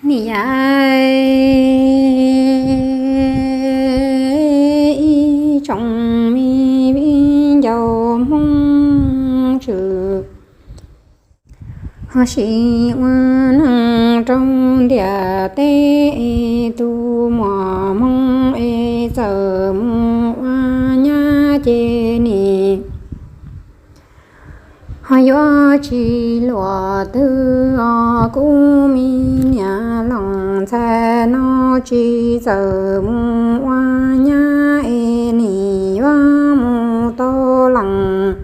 Niam yau, ib tsoom me viv ncaus Hmoob Tswv, ho sim ua neej rau ntiaj teb es tus muaj hmoo es txawm mus ua nyab ces nim ho yuav tsis luam twg os kuv me niam leej ntxhais no tsis txawm mus ua nyab es nim yuav mus tau leej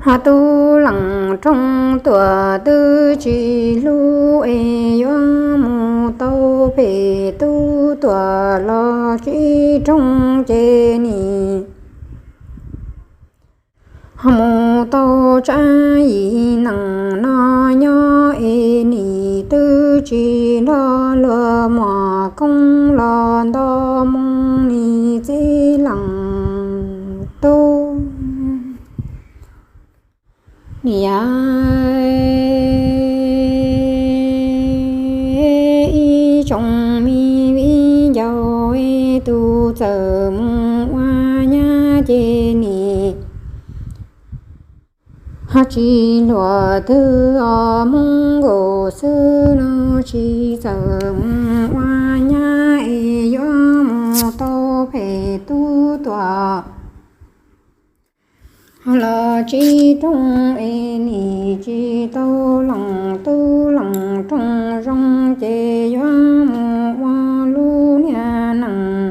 ho tub leej roog tuam twb tsis hlub es yuav mus tau phem, tub tuam los tsis roog ces nim ho mus tau tsab yim neej no nyob es nim twb tsis nrog luag muaj koob los nto moo nim txiv leej tub. Niam yau, ib tsoom me viv ncaus es tus txawm mus ua nyab ces nim ho tsis luam twg os, Hmoob Nkaus xwb no tsis txawm mus ua nyab es yuav mus tau phem, tub tuam los tsis roog es nim tsis tau leej, tub leej roog zoo ces yuav mus ua lub niag neej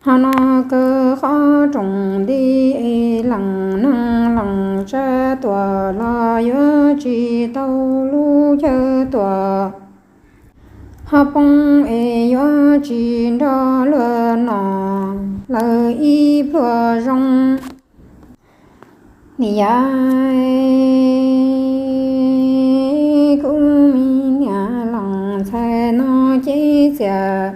ho no kawg qhov rooj nti es leej neeg leej tsa tuam los yuav tsis tau lub chaw tuam ho poob es yuav tsis nrog luag noj lawm ib pluag zoo. Niam yau, kuv me niam leej ntxhais no ces txias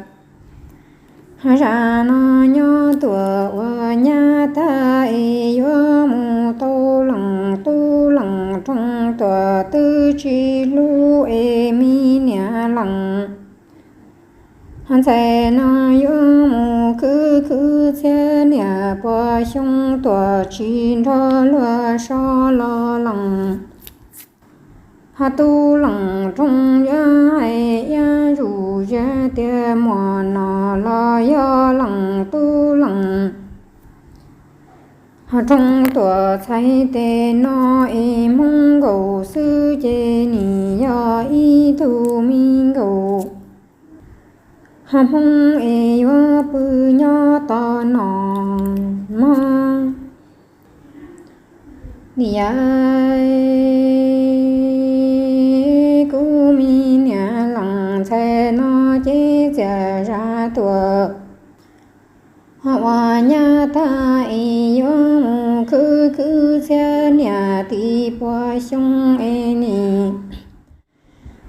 zam no nyob tuam ua nyab tag es yuav mus tau leej, tub leej roog tuam twb tsis hlub es me niam leej ntxhais no yuav mus khwv khwv txhiab niam puas xyoo tuam tsis nrog luag so los leej ho tub leej roog yuav hais iab zuj zus tias muaj noj los yog leej, tub leej ho roog tuam txhais tes no es Hmoob Nkaus xwb ces nim yog ib tug me nkaus ho Hmoob es yuav pw nyob tos noj mov. Niam yau, kuv me niam leej ntxhais no ces txias zam tuam ua nyab tag es yuav mus khwv khwv txhiab niam tib puas xyoo es nim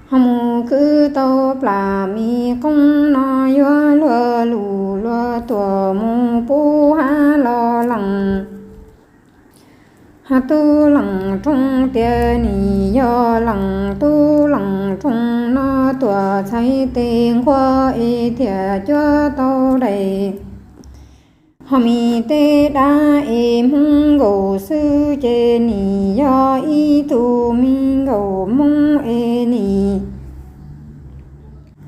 ho mus khwv tau plam me qoob no yuav luag lus luag tuam mus pub hab los leej ho tub leej roog tias nim yog leej, tub leej roog no tuam txhais tes nquag es thiaj cuab tau daim ho me teb dab es Hmoob Nkaus xwb ces nim yog ib tug me nkaus Hmoob es nim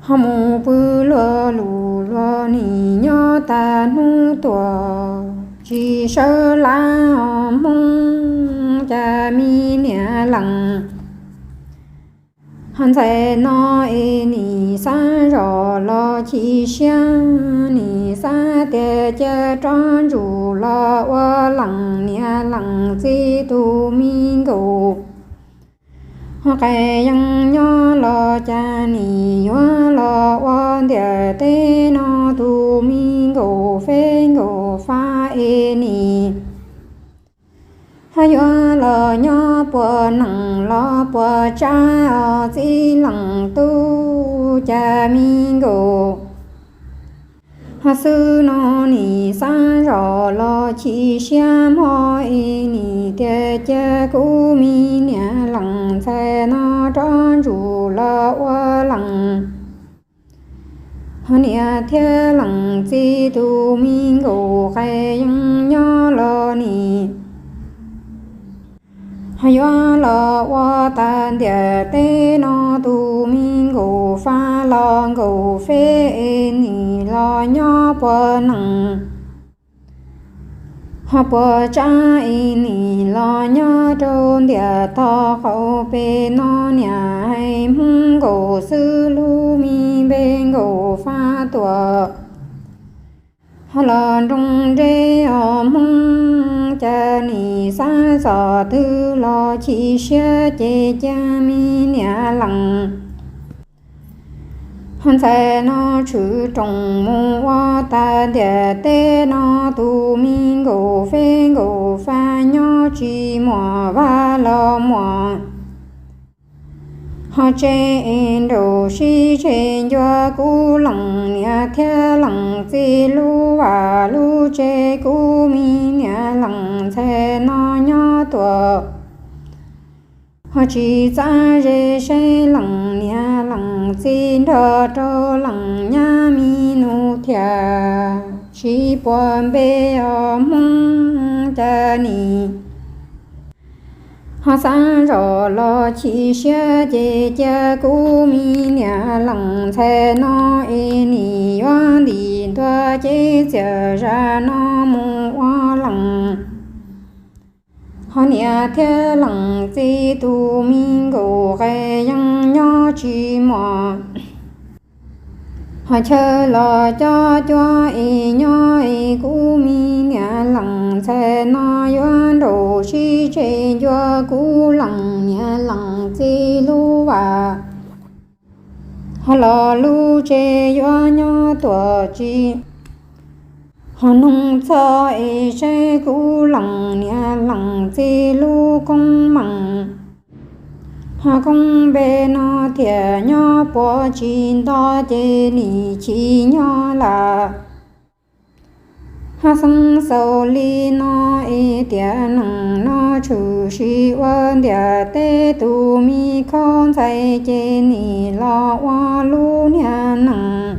ho mus pw luag lus luag nim nyob tag hnub tuam tsis sawv lawm os Hmoob. Cas me niam leej ho ntxhais no es nim xav zoj los chim siab, nim xav tias cia rov ntsum los ua leej niam leej txiv tus me nkaus ho qas yees nyob los cas nim yuav los ua ntiaj teb no tus me nkaus feb nkaus fab es nim ho yuav los nyob puas neej los puas tsav os txiv leej tub. Cas me nkaus Ho xwb no nim xav zoj los chim siab mog es nim tias cia kuv me niam lees ntxhais no rov ntsum los ua lees. Ho niam thiab lees txiv tus me nkaus qee yeej nyob los nim ho yuav los ua tas ntiaj teb no tus me nkaus fab los nkaus feb es nim los nyob puag nees. Ho puas tsav es nim los nyob rau ntiaj tog qaum pem no niam hais Hmoob nkaus xwb lub me npe nkaus fab tuaj. Ho los nroo nreb os Hmoob, cas nim xav txog twg los chim siab ces cia me niam lees. Ho ntxhais no tshwm rooj mus ua tas ntiaj teb no tus me nkaus feb nkaus fab nyob tsis muaj vaj los muaj. Ho tseg es nraum sib tseg ncua kuv lees niam thiab lees txiv lub vaj lub tsev, kuv me niam lees ntxhais no nyob tuaj. Ho tsis txav ze saib lees niam lees txiv nrog rau lees nyab me nus thiab, tsis puag npe os Hmoob, cas nim ho xav zoj los chim siab ces cia kuv me niam lees ntxhais no es nim yuav ntim ntua cev txiaj zaj no mus ua lees. Ho niam thiab lees txiv tus me nkaus qee yeej nyob tsis muaj. Ho chaw los cob cuab es nyob es kuv me niam lees ntxhais no yuav nraum sib tseg ncua kuv lees niam lees txiv lub vaj. Ho los lub tsev yuav nyob tuaj tsis ho noog txog es saib kuv lees niam lees txiv lub koob meej. Ho koob npe no thiaj nyob puag tsis nto ces nim chim nyob lawm. Ho xeeb xaus li no es tiam neeg no tshwm sim ua ntiaj teb tus me khob ntxhais ces nim los ua lub niag neeg.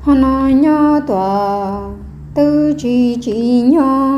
Ho no nyob tuaj twb tsis tsim nyog